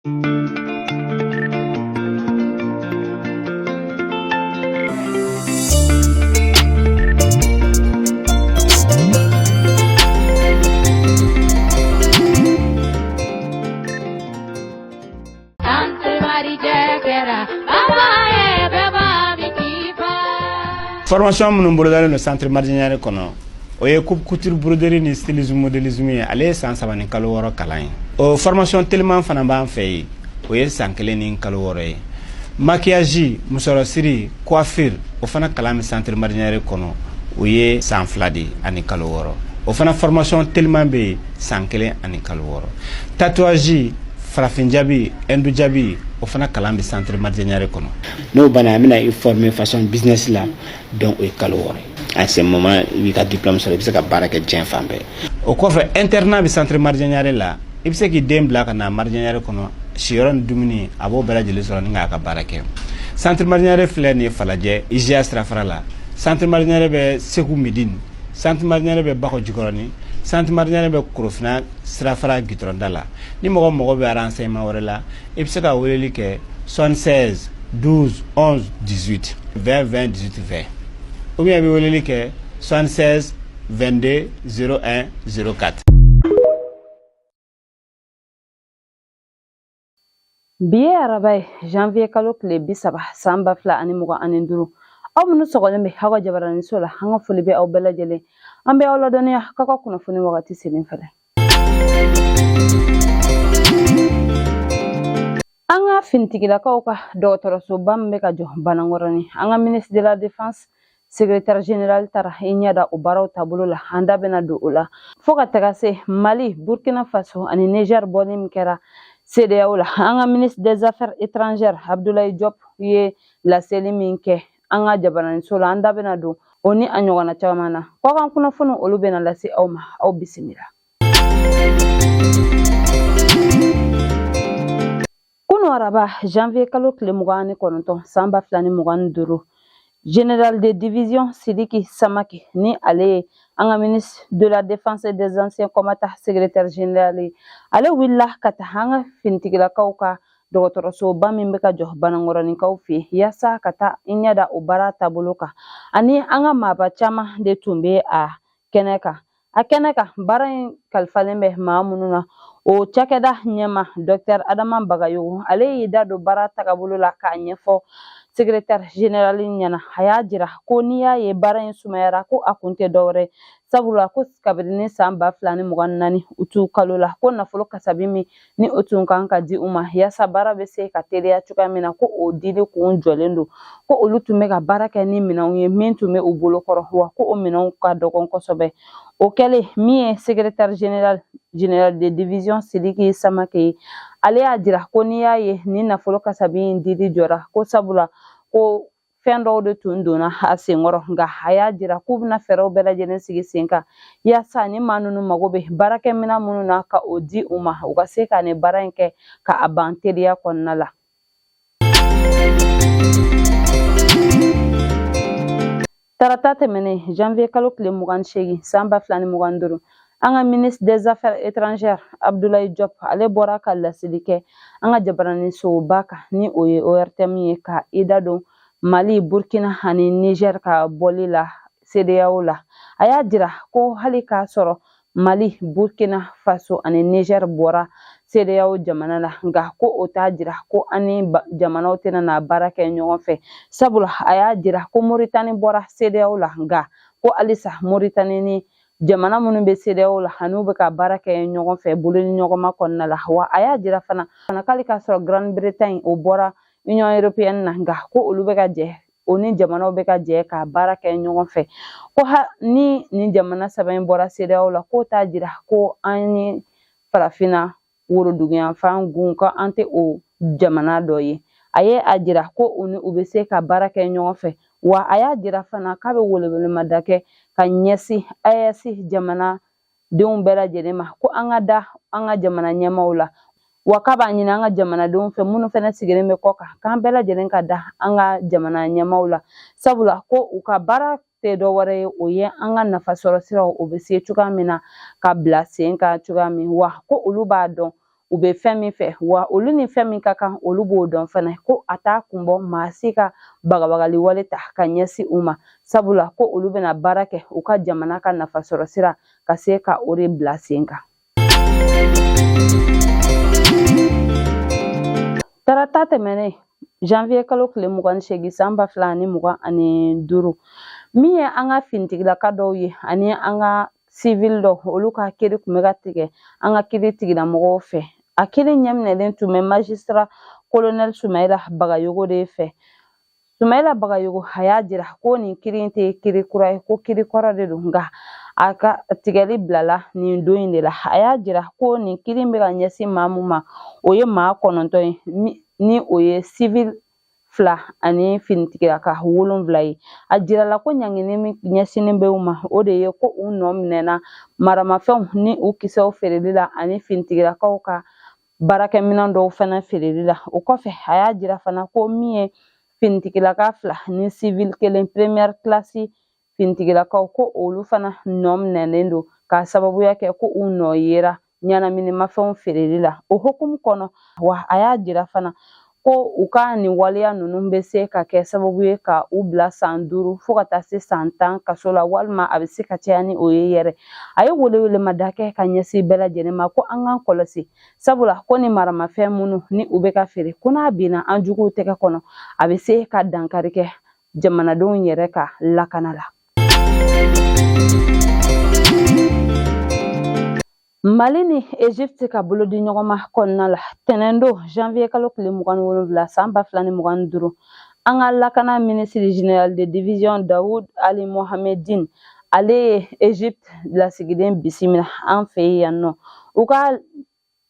Formation minnu bolodalen don Centre Mardian Niare kɔnɔ, o ye coupe couture, broderie ni stylisme, modélisme ye. Ale ye san 3 ni kalo 6 kalan ye. O formation teliman fana b'an fɛ yen, o ye san 1 ni kalo 6 ye. Maquillage, musɔrɔsiri, coiffure, o fana kalan bɛ Centre Mardian Niare kɔnɔ, o ye san 2 de ani kalo 6. O fana formation teliman bɛ yen, san 1 ani kalo 6. Tatouage, farafin jabi, hindu jabi, o fana kalan bɛ Centre Mardian Niare kɔnɔ. N'o banna, an bɛna i former façon business la. Donc o ye kalo 6 ye. À ce moment, i b'i ka diplôme sɔrɔ, i bɛ se ka baara kɛ diɲɛ fan bɛɛ. O kɔfɛ, internat bɛ Centre Mardian Niare la. I bɛ se k'i den bila ka na Mardian Niare kɔnɔ, siyɔrɔ ni dumuni, a b'o bɛɛ lajɛlen sɔrɔ ni k'a ka baara kɛ. Centre Mardian Niare filɛ nin ye Falajɛ, IGA sirafara la. Centre Mardian Niare bɛ Segu Midine, Centre Mardian Niare bɛ Bakɔ Jikɔrɔni, Centre Mardian Niare bɛ Korofina sirafara gitɔrɔnda la. Ni mɔgɔ mago bɛ renseignement wɛrɛ la, i bɛ se ka weleli kɛ 76 12 11 18 20 20 18 20, ou bien i bɛ weleli kɛ 76 22 01 04. Bi ye araba ye, janvier kalo tile 30, san 2025. Aw minnu sɔgɔlen bɛ aw ka jabaraninso la, an ka foli bɛ aw bɛɛ lajɛlen. An bɛ aw ladɔnniya k'aw ka kunnafoni wagati selen fɛnɛ. An ka finitigilakaw ka dɔgɔtɔrɔsoba min bɛ ka jɔ Banankɔrɔni, an ka ministre de la Défense, secrétaire général taara i ɲɛ da o baaraw taabolo la. An da bɛna don o la, fo ka taga se Mali, Burkina Faso ani Niger bɔli min kɛra CEDEAO la. An ka ministre des Affaires étrangères, Abdoulaye Diop, ye laseli min kɛ an ka jabaraninso la, an da bɛna don o ni a ɲɔgɔnna caman na. Kɔkan kunnafoniw, olu bɛna lase aw ma. Aw bisimila. Kunu araba, janvier kalo tile 29, san 2025, général de division Sidiki Samake, ni ale ye an ka ministre de la Défense et des Anciens Combattants, secrétaire général ye, ale wulila ka taa an ka finitigilakaw ka dɔgɔtɔrɔsoba min bɛ ka jɔ Banankɔrɔninkaw fɛ yen, yaasa ka taa i ɲɛ da o baara taabolo kan. Ani an ka maaba caman de tun bɛ a kɛnɛ kan. A kɛnɛ kan, baara in kalifalen bɛ maa minnu na, o cakɛda ɲɛma, docteur Adama Bagayogo, ale y'i da don baara tagabolo la k'a ɲɛfɔ secrétaire général ɲɛna. A y'a jira ko n'i y'a ye baara in sumayara, ko a kun tɛ dɔwɛrɛ, sabula ko kabini san 2024 utu kalo la, ko nafolo kasabi min ni o tun kan ka di u ma yaasa baara bɛ se ka teliya cogoya min na, ko o dili kun jɔlen don. Ko olu tun bɛ ka baara kɛ ni minɛnw ye min tun bɛ u bolo kɔrɔ, wa ko o minɛnw ka dɔgɔn kosɛbɛ. O kɛlen min ye, secrétaire général, général de division Sidiki Samake ye, ale y'a jira ko n'i y'a ye ni nafolo kasabi in dili jɔra, ko sabula ko fɛn dɔw de tun donna a senkɔrɔ. Nka a y'a jira k'u bɛna fɛɛrɛw bɛɛ lajɛlen sigi sen kan yaasa ni maa ninnu mago bɛ baarakɛminɛn minnu na, ka o di u ma, u ka se ka nin baara in kɛ ka a ban teliya kɔnɔna la. Tarata tɛmɛnen, janvier kalo tile 28, san 2025, an ka ministre des Affaires étrangères, Abdoulaye Diop, ale bɔra ka laseli kɛ an ka jabaraninsoba kan, ni o ye ORTM ye, ka i da don Mali, Burkina ani Niger ka bɔli la CEDEAO la. A y'a jira ko hali k'a sɔrɔ Mali, Burkina Faso ani Niger bɔra CEDEAO jamana la, nka ko o t'a jira ko an ni jamanaw tɛna na baara kɛ ɲɔgɔn fɛ, sabula a y'a jira ko Moritani bɔra CEDEAO la, nka ko halisa Moritani ni jamana minnu bɛ CEDEAO la, an'u bɛ ka baara kɛ ɲɔgɔn fɛ bolo ni ɲɔgɔnma kɔnɔna la. Wa a y'a jira fana k'ale k'a sɔrɔ Grande Bretagne, o bɔra Union européenne na, nka ko olu bɛ ka jɛ, o ni jamanaw bɛ ka jɛ ka baara kɛ ɲɔgɔn fɛ. Ko ha ni nin jamana saba in bɔra CEDEAO la, k'o t'a jira ko an ni farafinna woroduguyanfan gun ko an tɛ o jamana dɔ ye. A ye a jira ko u ni u bɛ se ka baara kɛ ɲɔgɔn fɛ. Wa a y'a jira fana k'a bɛ welewelemada kɛ ka ɲɛsin AES jamana denw bɛɛ lajɛlen ma, ko an ka da an ka jamana ɲɛmaaw la, wa k'a b'a ɲini an ka jamanadenw fɛ minnu fana sigilen bɛ kɔ kan, k'an bɛɛ lajɛlen ka da an ka jamana ɲɛmaaw la, sabula ko u ka baara tɛ dɔ wɛrɛ ye, o ye an ka nafasɔrɔ siraw o bɛ se cogoya min na ka bila sen kan cogoya min. Wa ko olu b'a dɔn. U bɛ fɛn min fɛ, wa olu ni fɛn min ka kan, olu b'o dɔn fana, ko a t'a kun bɔ maa si ka bagabagali wale ta ka ɲɛsin u ma, sabula ko olu bɛna baara kɛ u ka jamana ka nafasɔrɔ sira ka se ka o de bila sen kan. Tarata tɛmɛnen, janvier kalo tile 28 san 2025, min ye an ka finitigilaka dɔw ye ani an ka sivili dɔw, olu ka kiri tun bɛ ka tigɛ an ka kiri tigilamɔgɔw fɛ. A kiri ɲɛminɛlen tun bɛ magistrat colonel Sumayila Bagayogo de fɛ. Sumayila Bagayogo a y'a jira ko nin kiri in tɛ kiri kura ye, ko kiri kɔrɔ de don, nka a ka tigɛli bilala nin don in de la. A y'a jira ko nin kiri in bɛ ka ɲɛsin maa mun ma, o ye maa 9 ye, ni o ye sivili 2 ani finitigilaka 7 ye. A jirala ko ɲangini min ɲɛsinnen bɛ u ma, o de ye ko u nɔ minɛna maramafɛnw ni u kisɛw feereli la ani finitigilakaw ka baarakɛminɛn dɔw fana feereli la. O kɔfɛ, a y'a jira fana ko min ye finitigilaka 2 ni sivili 1 première classe finitigilakaw, ko olu fana nɔ minɛnen don k'a sababuya kɛ ko u nɔ yera ɲɛnaminimafɛnw feereli la. O hukumu kɔnɔ, wa a y'a jira fana ko u ka nin waleya ninnu bɛ se ka kɛ sababu ye ka u bila san 5 fo ka taa se san 10 kaso la, walima a bɛ se ka caya ni o ye yɛrɛ. A ye welewelemada kɛ ka ɲɛsin bɛɛ lajɛlen ma ko an k'an kɔlɔsi, sabula ko ni maramafɛn minnu ni u bɛ ka feere, ko n'a binna an juguw tɛgɛ kɔnɔ, a bɛ se ka dankari kɛ jamanadenw yɛrɛ ka lakana la. Mali ni Egypte ka bolodi ɲɔgɔnma kɔnɔna la, tɛnɛndon janvier kalo tile 27 san 2025, an ka lakana minisiri général de division Daoud Ali Mohamedine, ale ye Egypte lasigiden bisimila an fɛ yan nɔ. U ka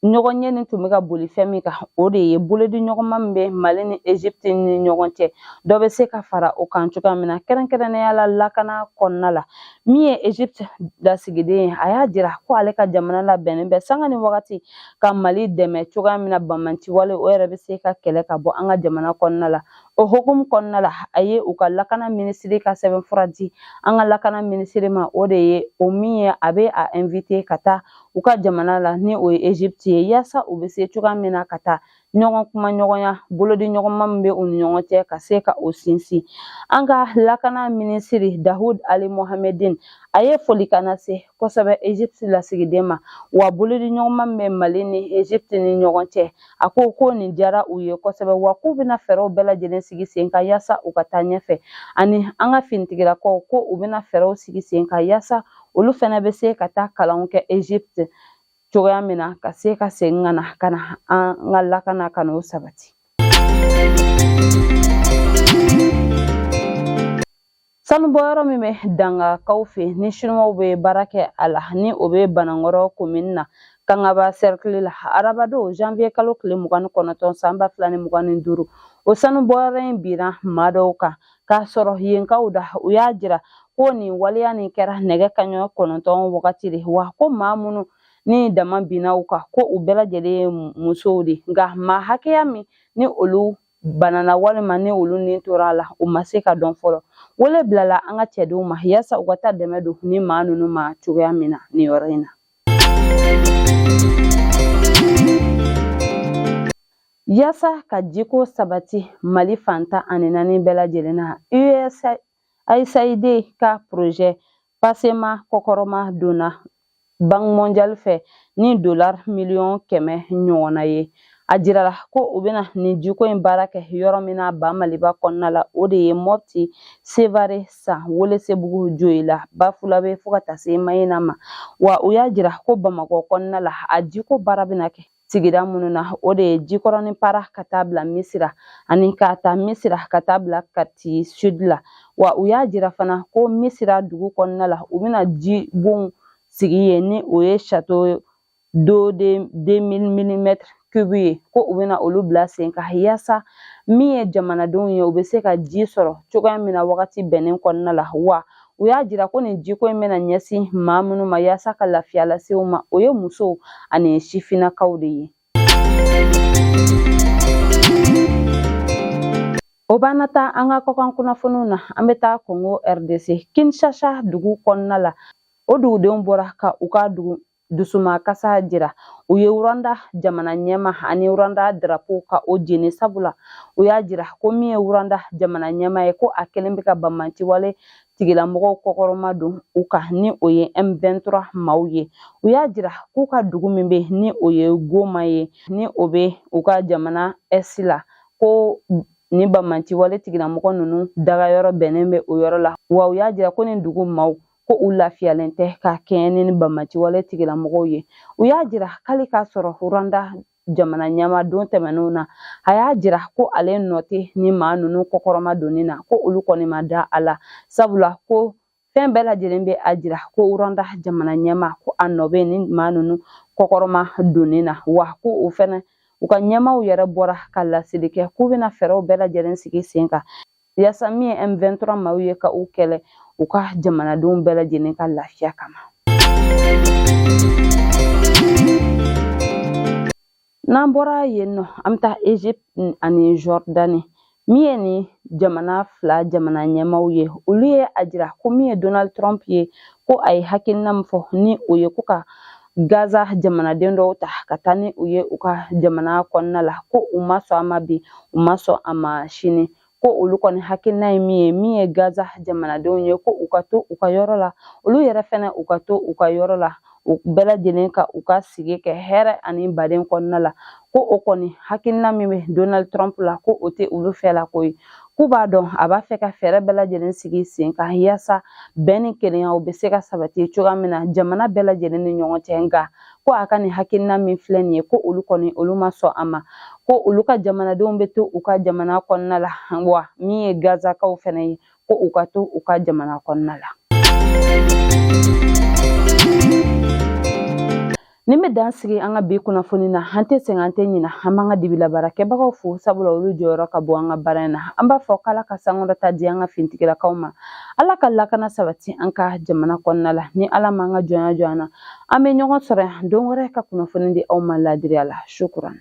ɲɔgɔnye nin tun bɛ ka boli fɛn min kan, o de ye bolodi ɲɔgɔnma min bɛ Mali ni Egypte ni ɲɔgɔn cɛ, dɔ bɛ se ka fara o kan cogoya min na, kɛrɛnkɛrɛnnenya la lakana kɔnɔna la. Min ye Egypte lasigiden ye, a y'a jira ko ale ka jamana labɛnnen bɛ sanga ni wagati ka Mali dɛmɛ cogoya min na banbaanciwale o yɛrɛ bɛ se ka kɛlɛ ka bɔ an ka jamana kɔnɔna la. O hukumu kɔnɔna la, a ye u ka lakana minisiri ka sɛbɛnfura di an ka lakana minisiri ma, o de ye o min ye a bɛ a invité ka taa u ka jamana la, ni o ye Egypte ye, yaasa u bɛ se cogoya min na ka taa ɲɔgɔn kuma ɲɔgɔnya, bolodi ɲɔgɔnma min bɛ u ni ɲɔgɔn cɛ, ka se ka o sinsin. An ka lakana minisiri Daoud Ali Mohamedine, a ye folikan lase kosɛbɛ Egypte lasigiden ma, wa bolodi ɲɔgɔnma min bɛ Mali ni Egypte ni ɲɔgɔn cɛ, a ko ko nin diyara u ye kosɛbɛ, wa k'u bɛna fɛɛrɛw bɛɛ lajɛlen sigi sen kan yaasa u ka taa ɲɛfɛ, ani an ka finitigilakaw, ko u bɛna fɛɛrɛw sigi sen kan yaasa olu fɛnɛ bɛ se ka taa kalanw kɛ Egypte cogoya min na, ka se ka segin ka na ka na an ka lakana ka n'o sabati. Sanubɔyɔrɔ min bɛ Dangakaw fɛ, ni Sinuwaw bɛ baara kɛ a la, ni o bɛ Banankɔrɔ komini na, Kangaba sɛrikili la, arabadon janvier kalo tile 29 san 2025, o sanubɔyɔrɔ in binna maa dɔw kan k'a sɔrɔ yenkaw da. U y'a jira ko nin waleya nin kɛra nɛgɛ kanɲɛ 9 wagati de, wa ko maa minnu ni dama binna u kan, ko u bɛɛ lajɛlen ye musow de, nka maa hakɛya min ni olu banana walima ni olu ni tora a la, o ma se ka dɔn fɔlɔ. Wele bilala an ka cɛdenw ma yaasa u ka taa dɛmɛ don ni maa ninnu ma cogoya min na nin yɔrɔ in na. Yaasa ka jiko sabati Mali fan 14 bɛɛ lajɛlen na, USAID ka projet PACEMA kɔkɔrɔma donna Banque mondiale fɛ ni dollar 100 miliyɔn ɲɔgɔnna ye. A jirala ko u bɛna nin jiko in baara kɛ yɔrɔ min na ba Maliba kɔnɔna la, o de ye Mopti, Sevare, San, Welesebugu, Joyila, Bafulabe fo ka taa se Mayina ma. Wa u y'a jira ko Bamakɔ kɔnɔna la, a jiko baara bɛna kɛ sigida minnu na, o de ye Jikɔrɔni Para ka taa bila Misira, ani k'a ta Misira ka taa bila Kati Sud la. Wa u y'a jira fana ko Misira dugu kɔnɔna la, u bɛna jibon sigi yen, ni o ye château d'eau de 2000 millimètres cube ye, ko u bɛna olu bila sen kan yaasa min ye jamanadenw ye, u bɛ se ka ji sɔrɔ cogoya min na wagati bɛnnen kɔnɔna la. Wa u y'a jira ko nin jiko in bɛna ɲɛsin maa minnu ma yaasa ka lafiya lase u ma, o ye musow ani sifinnakaw de ye. O b'an na taa an ka kɔkan kunnafoniw na. An bɛ taa Congo RDC, Kinshasa dugu kɔnɔna la. O dugudenw bɔra ka u ka dugu dusumakasa jira. U ye Rwanda jamana ɲɛmaa ani Rwanda drapeau ka o jeni, sabula u y'a jira ko min ye Rwanda jamana ɲɛmaa ye, ko a kɛlen bɛ ka banbaanciwale tigilamɔgɔw kɔkɔrɔma don u kan, ni o ye M23 maaw ye. U y'a jira k'u ka dugu min bɛ, ni o ye Goma ye, ni o bɛ u ka jamana est la, ko ni banbaanciwale tigilamɔgɔ ninnu dagayɔrɔ bɛnnen bɛ o yɔrɔ la. Wa u y'a jira ko nin dugu maaw, ko u lafiyalen tɛ ka kɛɲɛ ni banbaanciwale tigilamɔgɔw ye. U y'a jira k'ale k'a sɔrɔ Rwanda jamana ɲɛmaa don tɛmɛnenw na, a y'a jira ko ale nɔ tɛ ni maa ninnu kɔkɔrɔma donni na, ko olu kɔni ma da a la, sabula ko fɛn bɛɛ lajɛlen bɛ a jira ko Rwanda jamana ɲɛmaa, ko a nɔ bɛ ni maa ninnu kɔkɔrɔma donni na. Wa ko o fɛnɛ u ka ɲɛmaaw yɛrɛ bɔra ka laseli kɛ k'u bɛna fɛɛrɛw bɛɛ lajɛlen sigi sen kan yaasa min ye M23 maaw ye ka u kɛlɛ, u ka jamanadenw bɛɛ lajɛlen ka lafiya kama. N'an bɔra yen nɔ, an bɛ taa Egypte ani Jordanie. Min ye nin jamana fila jamana ɲɛmaaw ye, olu ye a jira ko min ye Donald Trump ye, ko a ye hakilina min fɔ, ni o ye ko ka Gaza jamanaden dɔw ta ka taa ni u ye u ka jamana kɔnɔna la, ko u ma sɔn a ma bi, u ma sɔn a ma sini. Ko olu kɔni hakilina ye min ye, min ye Gaza jamanadenw ye, ko u ka to u ka yɔrɔ la, olu yɛrɛ fɛnɛ u ka to u ka yɔrɔ la, u bɛɛ lajɛlen ka u ka sigi kɛ hɛrɛ ani baden kɔnɔna la. Ko o kɔni hakilina min bɛ Donald Trump la, ko o tɛ olu fɛ la ko ye. K'u b'a dɔn a b'a fɛ ka fɛɛrɛ bɛɛ lajɛlen sigi sen kan yaasa bɛn ni kelenya bɛ se ka sabati cogoya min na jamana bɛɛ lajɛlen ni ɲɔgɔn cɛ. Nka ko a ka nin hakilina min filɛ nin ye, ko olu kɔni olu ma sɔn a ma, ko olu ka jamanadenw bɛ to u ka jamana kɔnɔna la, wa min ye Gazakaw fɛnɛ ye, ko u ka to u ka jamana kɔnɔna la. Nin bɛ dan sigi an ka bi kunnafoni na. An tɛ sɛgɛn, an tɛ ɲina, an b'an ka dibila baarakɛbagaw fo, sabula olu jɔyɔrɔ ka bon an ka baara in na. An b'a fɔ k'Ala ka sankɔrɔta di an ka finitigilakaw ma, Ala ka lakana sabati an ka jamana kɔnɔna la. Ni Ala m'an ka jɔnya jɔ an na, an bɛ ɲɔgɔn sɔrɔ yan don wɛrɛ ka kunnafoni di aw ma laadiriya la. Sukuran.